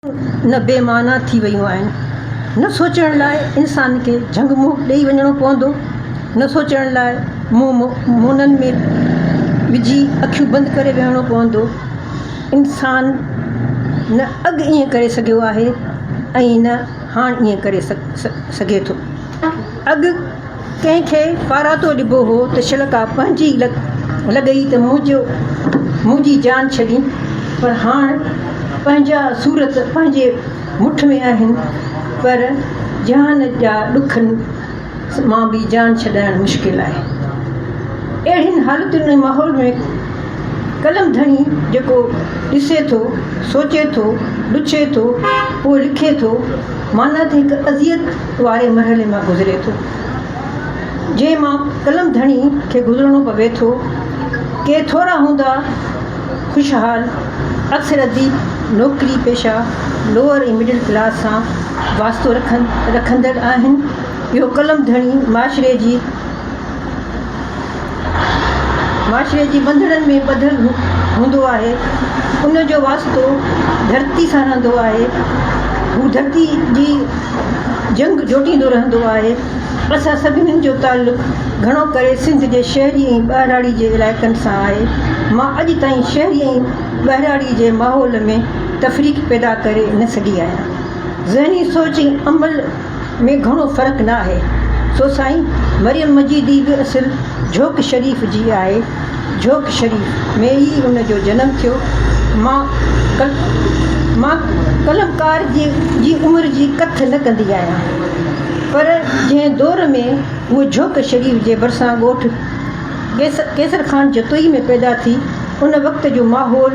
نه بي معنيٰ ٿي ويون آهن. نه سوچڻ لاء انسان کي جهنگ منهن ڏئي وڃڻو پوندو. نه سوچڻ لاء منهن مونن ۾ وجهي اکيون بند ڪري ويهڻو پوندو. انسان نه اڳ ائين ڪري سگهيو آهي ۽ نه هاڻ ائين ڪري سگهي ٿو. اڳ ڪنهن کي پاراتو ڏبو هو ته شل ڪا پنهنجي لڳئي ته منهنجي جان ڇڏين، پر هاڻ پنهنجا سور ته پنهنجي مٺ ۾ آهن، پر جهان جا ڏکن مان به جان ڇڏائڻ مشڪل آهي. اهڙين حالتن ۽ ماحول ۾ قلم ڌڻي جيڪو ڏسي ٿو، سوچي ٿو، لڇي ٿو، پوء لکي ٿو، معنيٰ ته هڪ اذيت واري مرحلي مان گذري ٿو، جنهن مان قلم ڌڻي کي گذرڻو پوي ٿو. ڪي ٿورا هوندا خوشحال، اڪثر اديب نوڪري پيشه لوئر ۽ مڊل ڪلاس سان واسطو رکندڙ آهن. اهو قلم ڌڻي معاشري جي معاشري جي ٻنڌڻن ۾ ٻڌل هوندو آهي، ان جو واسطو ڌرتي سان رهندو آهي، هو ڌرتي جي جنگ جوٽيندو رهندو آهي. اسان سڀني جو تعلق گهڻو ڪري سنڌ جي شهري ۽ ٻهراڙي جي علائقن سان آهي. مان اڄ تائين شهري ۽ ٻهراڙي جي ماحول ۾ تفريق پيدا ڪري نه سگهي آهيان. ذهني سوچ ۽ عمل ۾ گهڻو فرق نه آهي. سو سائين مريم مجيدي به اصل جهوڪ شريف جي آهي. جهوڪ شريف ۾ ئي ان جو جنم ٿيو. مان مان قلمڪار جي جي عمر جي ڪٿ نه ڪندي آهيان. پر جنهن دور ۾ هوء جهوڪ شريف جي ڀرسان ڳوٺ قيصر خان جتوئي ۾ پيدا ٿي، ان وقت جو ماحول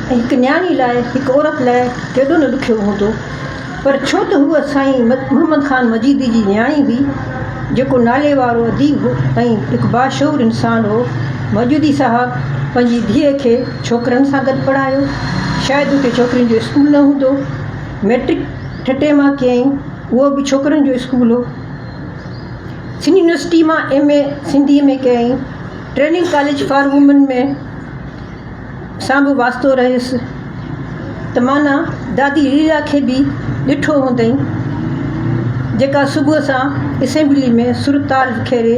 هڪ نياڻي لاء، هڪ عورت لاء ڪيڏو نه ڏکيو هوندو. پر ڇو ته هوء سائين محمد خان مجيدي جي نياڻي هئي، جيڪو نالي وارو اديب ۽ هڪ باشعور انسان هو. مجيدي صاحب پنهنجي ڌيء کي ڇوڪرن سان گڏ پڙهايو. شايد اتي ڇوڪرين جو اسڪول نه هوندو. مئٽرڪ ٺٽي مان ڪيائين، اهو به ڇوڪرن جو اسڪول هو. سنڌ يونيورسٽي مان ايم اي سنڌيء ۾ ڪيائين. Training college for women ۾. سان به واسطو رهيس ته معنيٰ دادي ليلا کي به ڏٺو هوندئين، جيڪا صبح سان اسيمبلي ۾ سر تال وکيري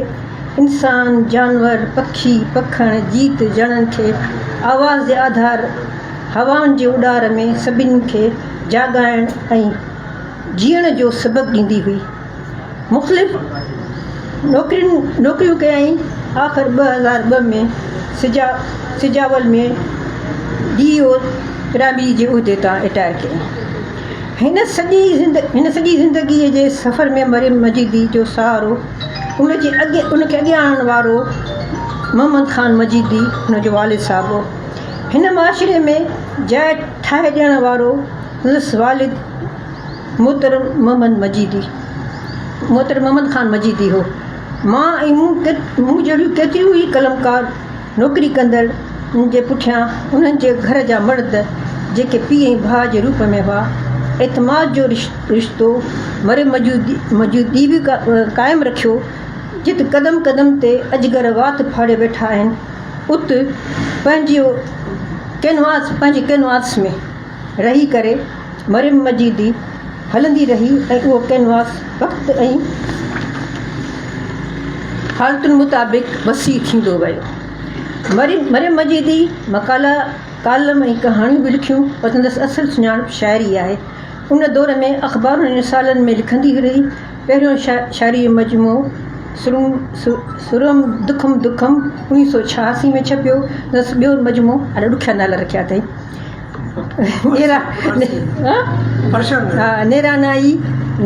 انسان، جانور، پکي، پکڻ، جيت جڻن کي آواز جي آڌار هوائن جي اڏار ۾ سڀني کي جاڳائڻ ۽ جيئڻ جو سبق ڏيندي هئي. مختلف نوڪرين نوڪريون ڪيائين. آخر 2002 ۾ سجا سجاول ۾ ڊي او پرائمري جي عهدي تان رٽائر ڪيائين. هن سڄي هن سڄي زندگيء جي سفر ۾ مريم مجيدي جو سهارو ان جي اڳ ان کي اڳيان آڻڻ وارو محمد خان مجيدي هن جو والد صاحب هو. هن معاشري ۾ جاء ٺاهي ڏيڻ وارو سندس والد محترم محمد مجيدي محترم محمد خان مجيدي هو. مان ۽ مون مون جهڙيون ڪيتريون ئي قلمڪار نوڪري ڪندڙ جي پٺيان انهن جي گهر جا مرد جيڪي پيء ۽ ڀاء جي روپ ۾ هئا، اعتماد جو رشتو مريم مجيدي به قائم رکيو. جت قدم قدم تي اجگر وات ڦاڙي ويٺا آهن، ات پنهنجي ڪينواس پنهنجي ڪينواس ۾. رهي ڪري مريم مجيدي هلندي رهي ۽ اهو ڪينواس وقت ۽ حالتن مطابق وسيع ٿيندو ويو. مريم مجيدي مقالا، ڪالم ۽ ڪهاڻيون به لکيون پر سندس اصل سڃاڻپ شاعري آهي. ان دور ۾ اخبارن ۽ رسالن ۾ لکندي رهي. پهريون شاعري جو مجموعو سروم دکم دکم 1986 ۾ ڇپيو. سندس ٻيو مجموعو اڏا ڏکيا نالا رکيا اٿئي. نيرانائي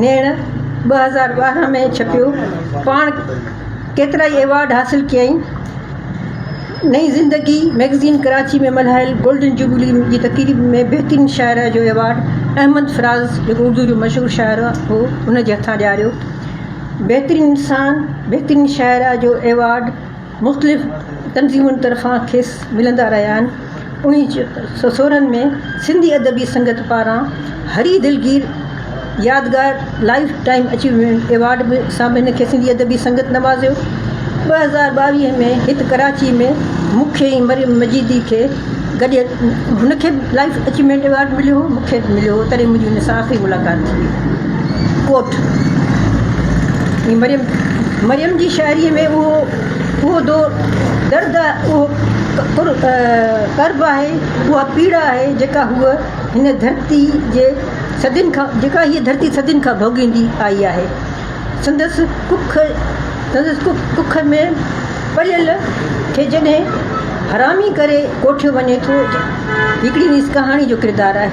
نيڻ 2012 ۾ ڇپيو. پاڻ ڪيترائي ايوارڊ حاصل ڪيائين. نئين زندگي مئگزين ڪراچي ۾ ملهايل گولڊن جوبلي جي تقريب ۾ بهترين شاعره جو ايوارڊ احمد فراز جيڪو اردو جو مشهور شاعر هو ان جي هٿان ڏياريو. بهترين انسان، بهترين شاعره جو ايوارڊ مختلف تنظيمن طرفان کيس ملندا رهيا آهن. 1916 ۾ سنڌي ادبي سنگت پاران هري دلگير يادگار لائيف ٽائيم اچيومينٽ ايوارڊ به سان به هن کي سنڌي ادبي سنگت نوازيو. 2022 ۾ هت ڪراچي ۾ مون کي ۽ مريم مجيدي کي گڏيل هن کي به لائف اچيومينٽ ايوارڊ مليو هو مون کي به مليو هو تڏهن منهنجي هن سان آخري ملاقات ٿي هئي. ڪوٽ ۽ مريم مريم جي شاعريء ۾ اهو اهو دو درد اهو ڪرب آهي اها پيڙا آهي جيڪا هوء هن ڌرتي جي صدين کان جيڪا هيء ڌرتي صدين کان ڀوڳيندي آئي آهي. سندس ڪک سندس ڪک ۾ پليل کي جڏهن حرامي ڪري ڪوٺيو وڃي ٿو. هڪڙي نيس ڪهاڻي جو ڪردار آهي.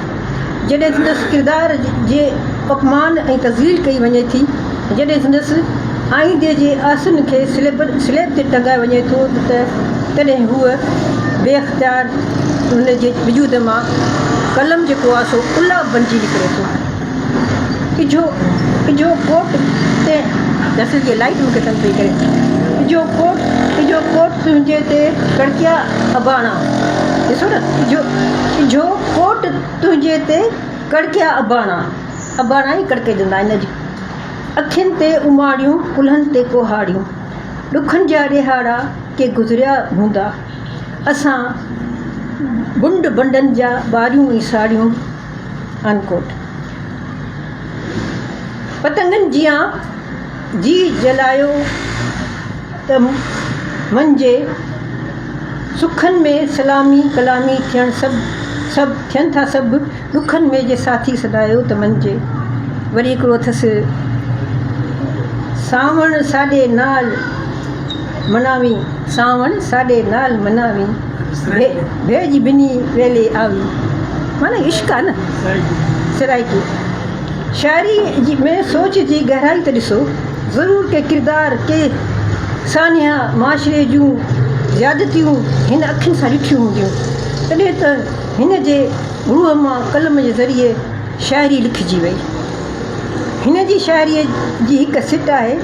جڏهن سندس ڪردار جي اپمان ۽ تذليل ڪئي وڃي ٿي، جڏهن سندس آئيندي جي آسن کي سليب تي ٽنگايو وڃي ٿو ته تڏهن هوء بي اختيار هن جي وجود مان قلم جيڪو آهي سو الا بنجي نڪري ٿو. اجهو اجهو ڪوٽ تي دراصل جي لائٽ مونکي تنگ پئي ڪري. اجهو ڪوٽ اجهو ڪوٽ تنهنجي تي ڪڙڪيا اباڻا. ڏسو نه اجهو اجهو ڪوٽ تنهنجي تي ڪڙڪيا اباڻا. اباڻا ئي ڪڙڪجندا آهن اڄ. اکين تي اماڙيون ڪلهن تي ڪهاڙيون. ڏکن جا ڏهاڙا ڪي گذريا هوندا. اسان بنڊ بنڊن جا ٻاريون ۽ ساڙيون. Unquote. پتنگن جيان جيء جلايو ته منجي سکن ۾ سلامي ڪلامي ٿيڻ سڀ سڀ ٿين ٿا سڀ ڏکن ۾ جي ساٿي سڏايو ته منجي وري هڪڙو اٿس سانوڻ ساڏي نال مناوين سانوڻ ساڏي نال مناوين ڀيڄ ڀني ويلي آوين معنيٰ عشق آ نه سرائيڪي شاعري جي ۾ سوچ جي گهرائي ته ڏسو ضرور ڪي ڪردار ڪي سانحا معاشري جون زيادتيون هن اکين سان ڏٺيون هونديون تڏهن ته هن جي روح مان قلم جي ذريعي شاعري لکجي وئي هن جي شاعري جي هڪ سٽ آهي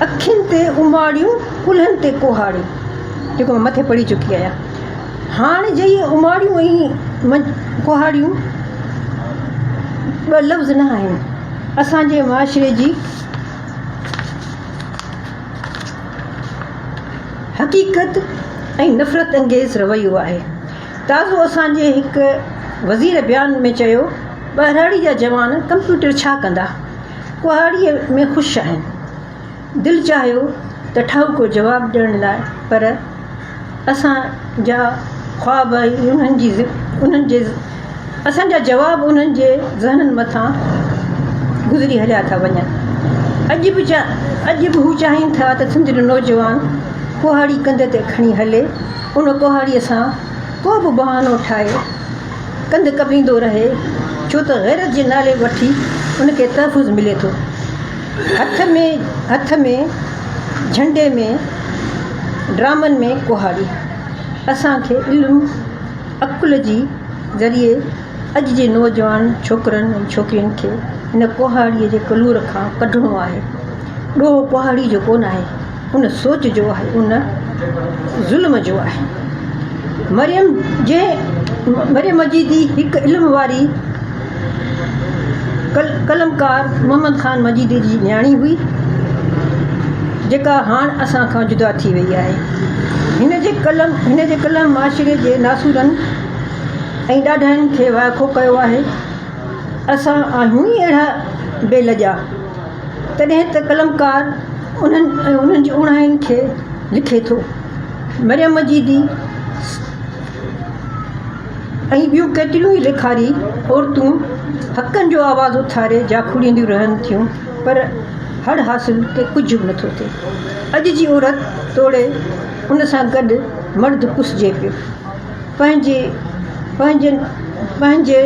اکين تي اماڙيون ڪلهن تي ڪهاڙيون جيڪو مان مٿي پڙهي چڪي آهيان هاڻ جي اهي اماڙيون ۽ ڪهاڙيون ٻه لفظ نه آهن اسان جي معاشري جي حقيقت ۽ نفرت انگيز رويو آهي تازو اسان جي هڪ وزير بيان ۾ چيو ٻهراڙي جا جوان ڪمپيوٽر ڇا ڪندا ڪهاڙيء ۾ خوش آهن. دل چاهيو ته ٺاهوڪو جواب ڏيڻ لاء پر اسان جا خواب ۽ انهن جي انهن جي اسان جا جواب انهن جي ذهنن مٿان گذري هليا ٿا وڃن. اڄ به اڄ به هو چاهين ٿا ته سنڌ جو نوجوان ڪهاڙي ڪنڌ تي کڻي هلي، ان ڪهاڙيء سان ڪو به بهانو ٺاهي ڪنڌ ڪپيندو رهي، ڇو ته غيرت جي نالي وٺي ان کي تحفظ ملي ٿو. هٿ ۾ هٿ ۾ جهنڊي ۾ ڊرامن ۾ ڪهاڙي. اسان کي علم عقل جي ذريعي اڄ جي نوجوان ڇوڪرن ۽ ڇوڪرين کي هن ڪهاڙيء جي ڪلور کان ڪڍڻو آهي. ڏوهه ڪهاڙي جو ڪونه آهي، ان سوچ جو آهي، ان ظلم جو آهي. مريم جنهن مريم مجيدي هڪ علم واري قلمڪار محمد خان مجيدي جي نياڻي هئي، جيڪا هاڻ اسان کان جدا ٿي وئي آهي. هن جي قلم هن جي قلم معاشري جي ناسورن ۽ ڏاڍاين کي وائکو ڪيو آهي. اسان آهيون ئي اهڙا بي لڄا. تڏهن ته قلمڪار انهن ۽ انهن جي اوڻاين کي لکي ٿو. مريم مجيدي ۽ ٻيون ڪيتريون ئي لکاري عورتون حقن جو آواز اٿاري جاکوڙينديون رهن ٿيون پر هڙ حاصل ڪجهه به نٿو ٿئي. اڄ جي عورت توڙي ان سان گڏ مرد پسجي پيو. پنهنجي پنهنجن پنهنجي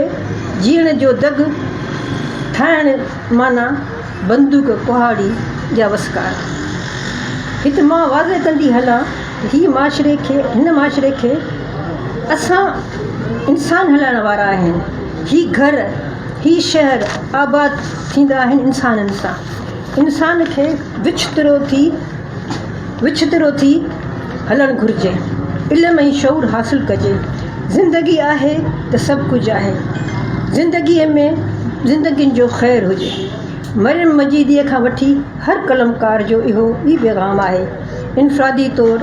جيئڻ جو دڳ ٺاهڻ معنيٰ بندوق ڪهاڙي يا وسڪار. هت مان واضح ڪندي هلان ته هي معاشري کي هن معاشري کي اسان انسان هلائڻ وارا آهن. هي گهر هي شهر آباد ٿيندا آهن انسانن سان. انسان کي وڇترو ٿي وڇترو ٿي هلڻ گهرجي. علم ۽ شعور حاصل ڪجي. زندگي آهي ته سڀ ڪجهه آهي. زندگيء ۾ زندگين جو خير هجي. مريم مجيديء کان وٺي هر قلمڪار جو اهو ئي پيغام آهي. انفرادي طور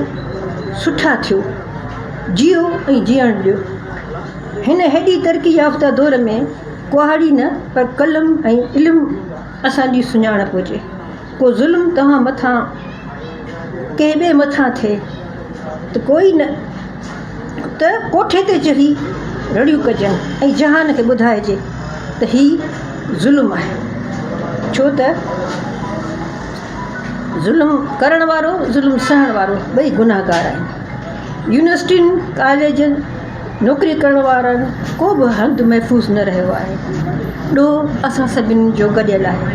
سٺا ٿيو. جيئو ۽ جيئڻ ڏيو. هن هيڏي ترقي يافته دور ۾ ڪهاڙي نه پر قلم ۽ علم اسان جي سڃاڻپ هجي. ڪو ظلم توهان مٿان ڪنهن ٻئي مٿان ٿئي ته ڪوئي نه ته ڪوٺي تي چڙهي رڙيون ڪجن ۽ جهان کي ٻڌائجي ته هي ظلم آهي. ڇو ته ظلم ڪرڻ وارو ظلم سهڻ وارو ٻئي گنهگار آهن. يونيورسٽين، ڪاليجن، نوڪري ڪرڻ وارن ڪو به هنڌ محفوظ نه رهيو آهي. ڏوهه اسان سڀني جو گڏيل آهي.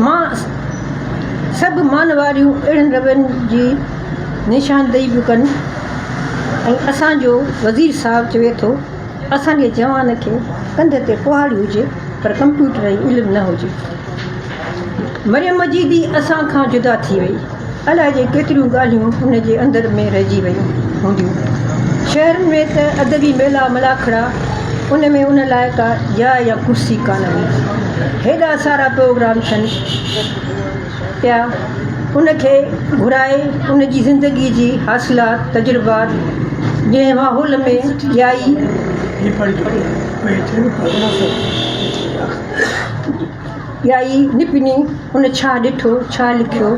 مان سڀ مانواريون اهڙن روين جي نشاندهي پيون ڪن ۽ اسان جو وزير صاحب چوي ٿو اسان جي جوان کي ڪنڌ تي ڪهاڙي هجي پر ڪمپيوٽر ۽ علم نه هجي. مريم مجيدي اسان کان جدا ٿي وئي. الائجي ڪيتريون ڳالهيون هن جي اندر ۾ رهجي ويون هونديون. شهرن ۾ ته ادبي ميلا ملاکڙا، ان ۾ ان لاء ڪا جاء يا ڪرسي ڪانه هئي. هيڏا سارا پروگرام ٿين پيا، ان کي گهرائي ان جي زندگيء جي حاصلات، تجربات جنهن ماحول ۾ ڄائي، ڄائي نپني، ان ڇا ڏٺو، ڇا لکيو،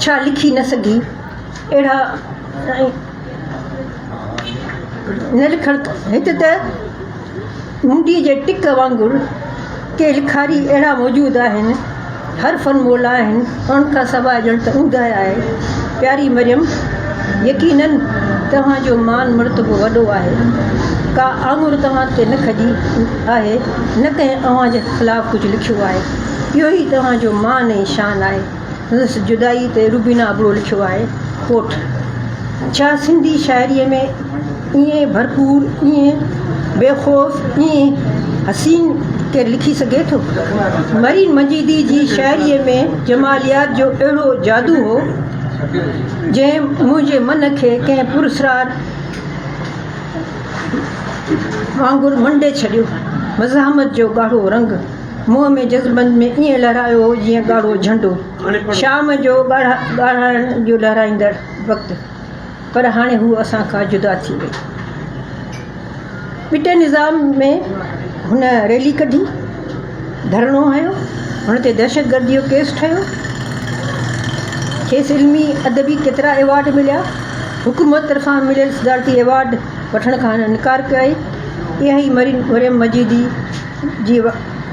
ڇا لکي نه سگهي، اهڙا نه لکڻ هت ته منڊيء جي ٽڪ وانگر ڪي لکاري اهڙا موجود آهن، هر فن مولا آهن، انهن کان سواء ڄڻ ته اوندهه آهي. پياري مريم! يقيناً توهان جو مان مرتبو وڏو آهي. ڪا آڱر توهان تي نه کڄي آهي، نه ڪنهن اوهان جي خلاف ڪجهه لکيو آهي. اهو ئي توهان جو مان ۽ شان آهي. سندس جدائيء تي روبينا ابڙو لکيو آهي، ڪوٺ! ڇا سنڌي شاعريء ۾ ائين ڀرپور، ائين بي خوف، ائين حسين ڪير لکي سگهي ٿو؟ مرين مجيدي جي شاعريء ۾ جماليات جو اهڙو جادو هو، جنهن منهنجي من کي ڪنهن پراسرار وانگر منڊي ڇڏيو. مزاحمت جو ڳاڙهو رنگ منهن ۾ جذبن ۾ ائين لهرايو هو، جيئن ڳاڙهو جهنڊو شام جو ڳاڙهاڻ جو لهرائيندڙ وقت. پر هاڻي هوء اسان کان جدا ٿي وئي. ٻٽي نظام ۾ هن ريلي ڪڍي، ڌرڻو هنيو، هن تي دهشتگردي جو ڪيس ٺهيو، کيس علمي ادبي ڪيترا ايوارڊ مليا، حڪومت طرفان مليل صدارتي ايوارڊ وٺڻ کان هن انڪار ڪيو. اها ئي مريم مجيدي جي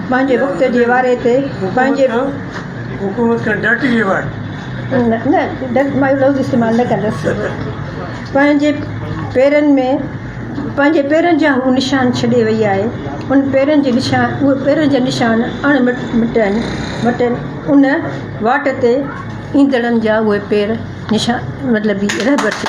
پنهنجي وقت جي واري تي پنهنجي. حڪومت کان ڊرٽي ايوارڊ. نه نه مان اهو لفظ استعمال نه ڪندس. پنهنجي پيرن ۾ پنهنجي پيرن جا هو نشان ڇڏي وئي آهي. ان پيرن جي نشان اهي پيرن جا نشان اڻ مٽ مٽن مٽن ان واٽ تي ايندڙن جا اهي پير نشان مطلب رهبر ٿي.